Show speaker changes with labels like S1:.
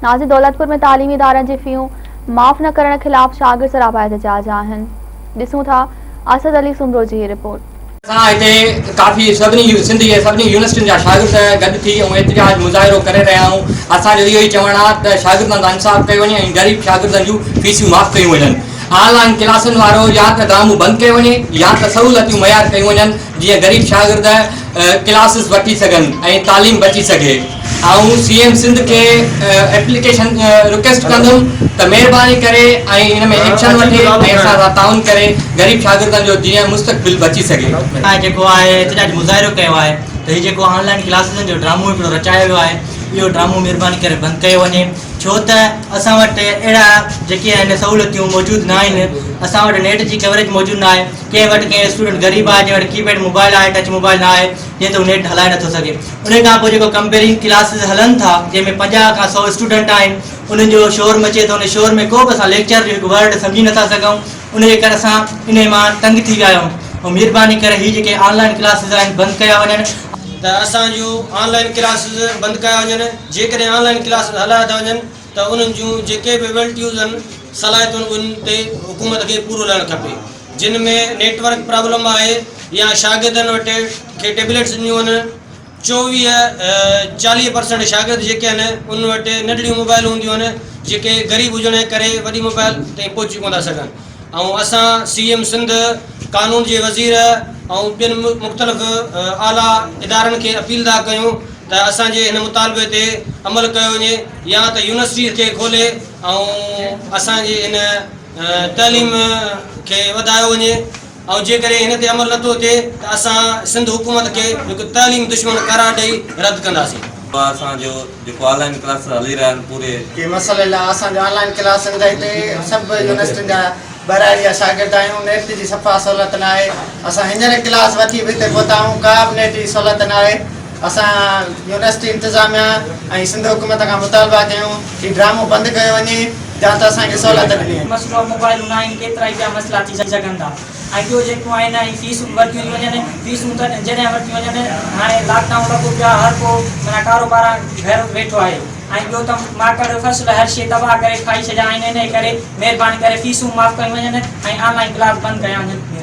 S1: ناظرين دولتپور ۾ تعليمي ادارن جي فيون معاف نه ڪرڻ خلاف شاگرد سراپا احتجاج آهن ڏسون ٿا اسد علي سومرو جي هي رپورٽ.
S2: اسان هتي ڪافي سڀني سنڌ جي سڀني يونيورسٽين جا شاگرد گڏ ٿي ۽ احتجاج مظاهرو ڪري رهيا آهيون اسان جو اهو ئي چوڻ آهي ته شاگردن سان انصاف ڪيو وڃي ۽ غريب شاگردن جون فيسون معاف ڪيون وڃن آن لائين ڪلاسن وارو يا ته ڊرامو بند ڪيو وڃي يا ته سهولتيون مهيا ڪيون وڃن جيئن غريب شاگرد ڪلاسز وٺي سگهن ۽ تعليم بچي سگهي. آئون سي ايم سنڌ کي ايپليڪيشن رڪويسٽ ڪندم ته مهرباني ڪري ۽ ان ۾ ايڪشن وٺي ۽ اسان سان تعاون ڪري غريب شاگردن جو جيئن مستقبل بچي سگهي.
S3: آء جيڪو آهي احتجاج مظاهرو ڪيو آهي ته هي جيڪو آن لائين ڪلاسزن جو ڊرامو هڪڙو رچايو ويو آهي اهو ڊرامو مهرباني ڪري بند ڪيو وڃي ڇو ته اسان وٽ اهڙا جيڪي آهن سهولتيون موجود نه آهن اسان وٽ نيٽ جي ڪوريج موجود نه آهي ڪنهن وٽ ڪنهن اسٽوڊنٽ غريب آهي جنهن وٽ ڪي پيڊ موبائل آهي ٽچ موبائل نه آهي جنهن تي هو نيٽ هلائي نٿو سگهي ان کان پوء جيڪو ڪمپيئرنگ ڪلاسز هلن ٿا جنهن ۾ 50 کان 100 اسٽوڊنٽ آهن انهن جو شور مچي ٿو ان شور ۾ ڪو به اسان ليڪچر جو هڪ ورڊ سمجهي نٿا سگهون ان جي ڪري اسان انهي مان تنگ ٿي ويا آهيون ۽ مھرباني ڪري هي جيڪي آن لائن ڪلاسز آهن بند ڪيا وڃن.
S4: ته اسان جون آن لائن ڪلاسز بند ڪيا وڃن جيڪڏهن آن لائن ڪلاسز هلايا ٿا وڃن ته انهن جون جيڪي به ايبلٽيوز آهن صلاحيتون انهن تي حڪومت کي پورو لهڻ کپي جن ۾ نيٽ ورڪ پرابلم آهي يا شاگردن وٽ کي ٽيبليٽس ڏنيون وڃن 24 40 پرسنٽ شاگرد جيڪي آهن انهن وٽ ننڍڙيون موبائل هونديون آهن جيڪي غريب هجڻ جي ڪري وڏي موبائل تائين پهچي ڪونه ٿا سگهن ۽ اسان سي ايم سنڌ قانون جي وزير ۽ ٻين مختلف اعليٰ ادارن کي اپيل ٿا ڪيون ته اسان جي هن مطالبي تي عمل ڪيو وڃي يا ته يونيورسٽي کي کولي ۽ اسان جي هن تعليم کي وڌايو وڃي ۽ جيڪڏهن هن تي عمل نٿو ٿئي ته اسان سنڌ حڪومت کي هڪ تعليم دشمن قرار ڏئي رد ڪنداسين.
S5: اسان جو جيڪو آن لائن ڪلاسز هلي رهيا آهن پوري.
S6: ڪي مسئلي لاء اسان جو آن لائن ڪلاسن جا هتي سڀ يونيورسٽين جا ٻهراڙي جا شاگرد آهيون نيٽ جي صفا سهولت ناهي اسان هينئر ڪلاس وٺي به هتي پهتا آهيون ڪا به نيٽ جي سهولت ناهي اسان يونيورسٽي انتظاميا ۽ سنڌ حڪومت کان مطالبا ڪيون هي ڊرامو بند ڪيو وڃي يا ته اسان کي سهولت ڏني وڃي.
S7: مسئلو موبائلون ناهن ڪيترائي ٻيا مسئلا ٿي سگهن ٿا ۽ ٻيو جيڪو آهن ۽ فيسون ورتيون ٿيون وڃن فيسون ته جڏهن ورتيون وڃن هاڻي لاڪ ڊائون لڳو پيو آهي هر ڪو معنيٰ ڪاروبار گهر ويٺو آهي ۽ ٻيو ته ماڪڙ فصل هر شي تباهه ڪري کائي ڇڏيا آهن انهي ڪري مهرباني ڪري فيسون معاف ڪيون وڃن ۽ آن لائين ڪلاس بند ڪيا وڃن.